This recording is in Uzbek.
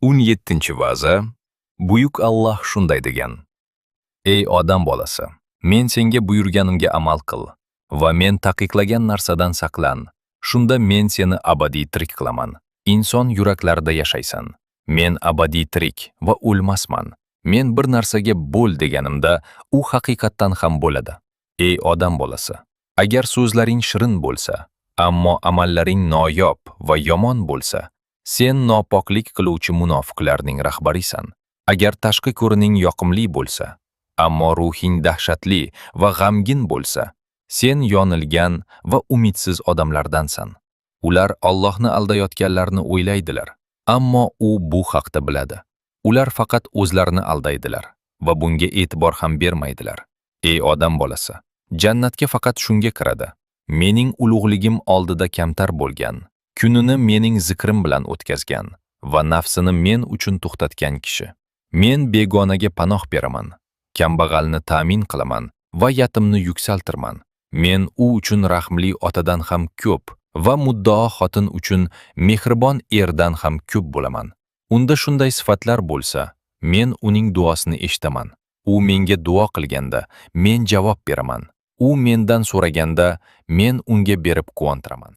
17-vaza. Buyuk Alloh shunday degan: Ey odam bolasi, men senga buyurganimga amal qil va men taqiqlagan narsadan saqlan. Shunda men seni abadiy tirik qilaman. Inson yuraklarida yashaysan. Men abadiy tirik va o'lmasman. Men bir narsaga bo'l deganimda, u haqiqatdan ham bo'ladi. Ey odam bolasi, agar so'zlaring shirin bo'lsa, ammo amallaring noyob va yomon bo'lsa, sen nopoklik qiluvchi munofiqlarning rahbarisan. Agar tashqi ko'rining yoqimli bo'lsa, ammo ruhing dahshatli va g'amgin bo'lsa, sen yonilgan va umidsiz odamlardansan. Ular Allohni aldayotganlarni o'ylaydilar, ammo u bu haqda biladi. Ular faqat o'zlarini aldaydilar va bunga e'tibor ham bermaydilar. Ey odam bolasi, jannatga faqat shunga kiradi. Mening ulug'ligim oldida kamtar bo'lgan, kunini mening zikrim bilan o'tkazgan va nafsini men uchun to'xtatgan kishi. Men begonaga panoh beraman, kambag'alni ta'min qilaman va yetimni yuksaltirman. Men u uchun rahmli otadan ham ko'p va muddao xotin uchun mehribon erdan ham ko'p bo'laman. Unda shunday sifatlar bo'lsa, men uning duosini eshitaman. U menga duo qilganda, men javob beraman. U mendan so'raganda, men unga berib quvontiraman.